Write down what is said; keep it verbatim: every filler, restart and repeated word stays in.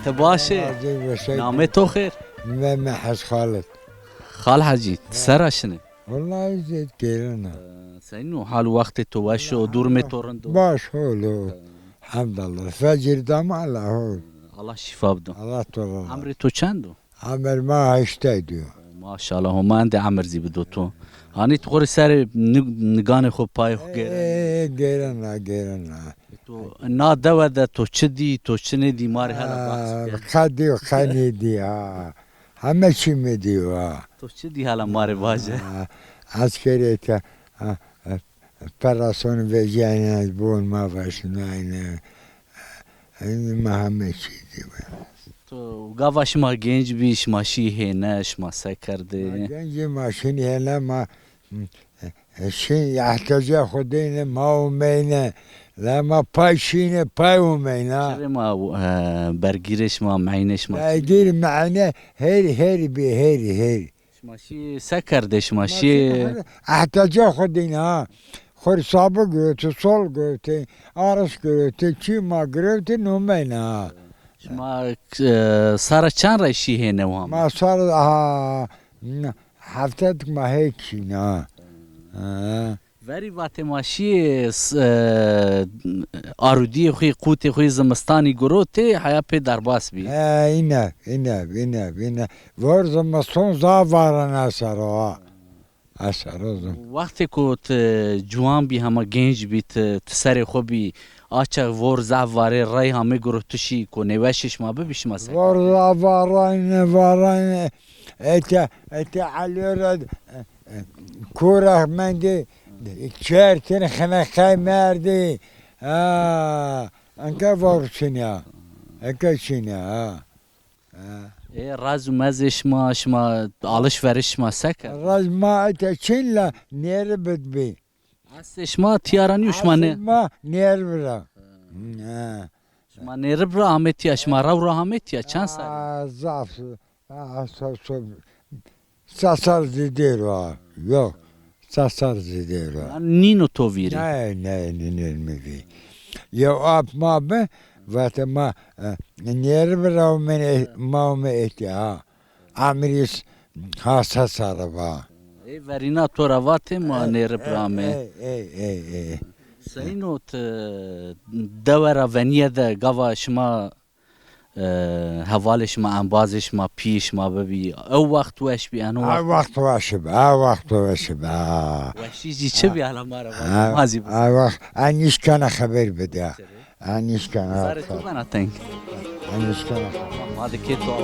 Ti baş ê? Namê to xêr? Namê mi Hez Xalid. Xal Hecî, ti ser a şinê? Wellahî zêd gêrena. Ee, senîn o, hal û wextê to weş o, durumê to rind o? Baş, hol o. Hemdallah. Fecir dama la hol. Allah şîfa bido. Allah to razî. Emrê to çend o? Emir ma heştay diyo. Maşallah, Homa endî emir zî bido to. Hanî ti xo rê serê ni-, niganê xo payê xo gêren. Ê, gêrena, gêrena. To na dewe de to çi dî, to çi nêdî, ma rê hela behs bike. Qe dîyo, qe nêdî ha. Heme çî mi dîyo ha. To çi dî hela ma rê vaje. Ha, eskerê te, ha, ha, perasonî vecîyayne, bon ma veşnayne. Ê, ma heme çî dî. To gava şima genc bî, şima şî hêne, şima se kerdê? Ma genc î, ma şîn hêne, ma, e, şîn ihtîyacê xo dêne, ma omeyne. La ma pay şîne, pay omeyna. Çirê ma, e, bergîrê şima, meynê şima? Bergîr, meyne, her, her bî, her, her. Şima şî se kerdê, şima şî? Ihtîyacê xo dîne ha. Xo rê sabi girewtê, sol girewtê, ariş girewtê, çî ma girewtê, nomeyne ha. Şima, e, sara çend rey şî hêne wa? Ma sara, aha, heftedik ma hêk şîne ha. Ha. Verî vatê ma şîyê, s-, e, arudîyê xo yê, qûtê xo yê zimistanî girotê, heya pê derbas bî. He, îne, îne, îne, îne. Vor zimiston zaf varan esero ha. Esero zim. Wextê ku ti ciwan bî, hema genc bî, ti, ti serê xo bî, a çax vor zaf varê, rey hamê girotişî ku nêweşê şima bibî, şima se? Vor zaf varayne, varayne. Ete, ete Elî ra, e, e, kora mendê çertin xine qey merdî. Ha, enka var çin ya. Eke çin ya, ha. Ha. Ê, raz û mezê şima, şima alişveriş şima se kerd? Raz ma ete çin la nêri bidbî. Estê şima tîya ra nîyo, şima nê- Estê ma nêri bira. Ha. Şima nêri bira amê tîya, şima rew ra amê tîya, çend serrî? Aa, zaf. Aa, so, so, se serr zî dêr o. Yok. Se serr zî dêr o. Yanî nîno to vîrî? Ne, ne, nînên mi vî. Yew ap ma bi, vate ma, e, nêri bira omên, e, ma omê êtî ha. Emirîs ha se serre va. Ê verîna to ra vatê ma nêri bira amê. Ey, ey, ey, ey. Seyîn o, ti dewe ra venîye de gava şima, e, hevalê şima, embazê şima, pîyê şima bibî, ew wext weş bî, eno wext? Ew wext weş bi, ew wext weş bi, ha. Weşî zî çi bî, hela ma ra vat, ma zî bizanî. Ew wext, en nîşkena xeber bide. Çirê? En nîşkena. Zarê to bena teng. En nîşkena. Ma de kê to.